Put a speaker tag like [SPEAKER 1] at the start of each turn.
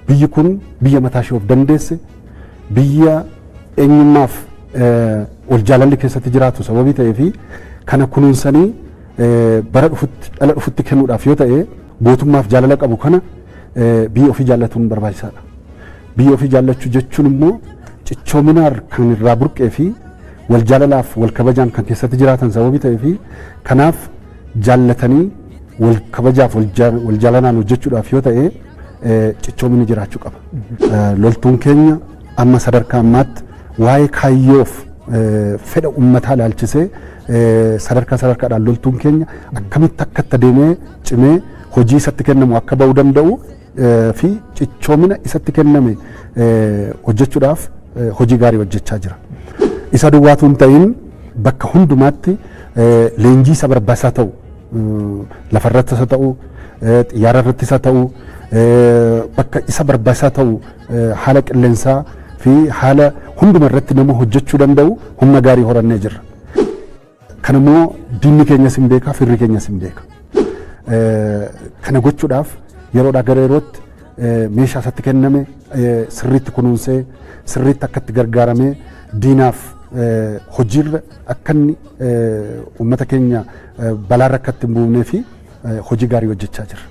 [SPEAKER 1] Biyyi kun biyya mataa ishee of dandeesse, biyya eenyummaaf wal jaalalli keessatti jiraatu sababii ta'ee fi kana kunuunsanii bara dhufutti dhala dhufutti kennuudhaaf yoo ta'e, gootummaaf jaalala qabu kana biyya ofii jaallatuun barbaachisaadha. Biyya ofii jaallachuu jechuun immoo cichoominaan kan irraa burqee fi wal jaalalaaf wal kabajaan kan keessatti jiraatan sababii ta'ee fi kanaaf jaallatanii wal kabajaaf wal jaalalaan hojjechuudhaaf yoo ta'e, cichoominni jiraachuu qaba. Loltuun keenya amma sadarkaa ammaatti waa'ee kaayyoof fedha uummataa ilaalchisee sadarkaa sadarkaadhaan loltuun keenya akkamitti akka itti adeemee cimee hojii isatti kennamu akka ba'uu danda'u fi cichoomina isatti kenname hojjechuudhaaf hojii gaarii hojjechaa jira. Isa duwwaatu hin ta'in, bakka hundumaatti leenjii isa barbaachisaa ta'u, lafarratti isa ta'u, xiyyaara irratti isa ta'u, bakka isa barbaachisaa ta'u, haala qilleensaa fi haala hunduma irratti nama hojjechuu danda'u humna gaarii horannee jirra. Kanammoo diinni keenyas hin beeka, firri keenyas hin beeka. Kana gochuudhaaf yeroodhaa gara yerootti meeshaa isatti kenname sirriitti kunuunsee, sirriitti akka itti gargaaramee diinaaf hojiirra akka inni uummata keenya balaarra akka itti hin buufnee fi hojii gaarii hojjechaa jirra.